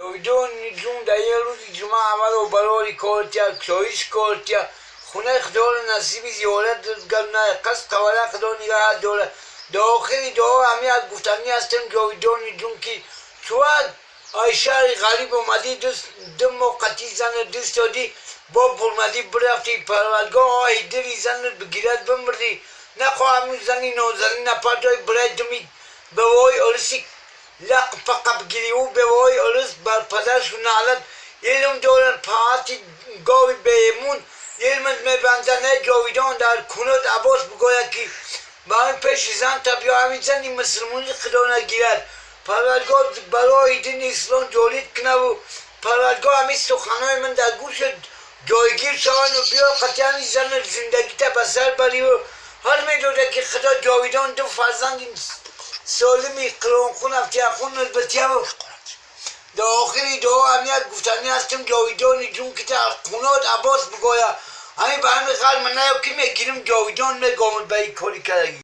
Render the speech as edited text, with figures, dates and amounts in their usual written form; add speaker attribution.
Speaker 1: Ҷовидони ҷун, дар як рӯзи ҷумъа аввало барори кортия, кушоиш кортия, хонаи Худоро насиби зиёрат гардона, қасд қавала Худо нигаҳат дорад. Дар охири дуо ҳамин гуфтанӣ ҳастем, ҷовидони ҷун, ки чувад ай шаҳри ғариб омадӣ, 2 моҳ қатъи занат дӯст додӣ, бо бурмадӣ бирафтӣ. Парвардгоҳ оҳи дили занат бигирад, бимирдӣ. Нахоҳ ҳамин зани нозанин напартои, бирай думи бевои ориси лақ пақа бигирӣ. Ӯ бевои орис бар падаршу наълат илм дорад, паати гови беемун илмат мебандад. Не, ҷовидон, дар кунот Аббос бигӯяд, ки ба ҳамин пеши зан та биё, ҳамин зани мусулмонӣ Худо нагирад. Парвардгоҳ барои дини ислом ҷолид кунаву Парвардгоҳ ҳамин суханҳои ман дар гӯшат ҷойгир шаванду биё, қатъи ҳамин занат зиндагита ба сар бариву ҳар медода, ки Худо ҷовидон ду фарзанди солими қиронхун афтияхун битяву. Дар охири дуо ҳамин гуфтанӣ ҳастем, ҷовидони ҷун, ки дар қунот Аббос бигӯяд, ҳамин ба ҳамин ғалма наё, ки мегирим, ҷовидон мегомад ба ин кори кардагӣ.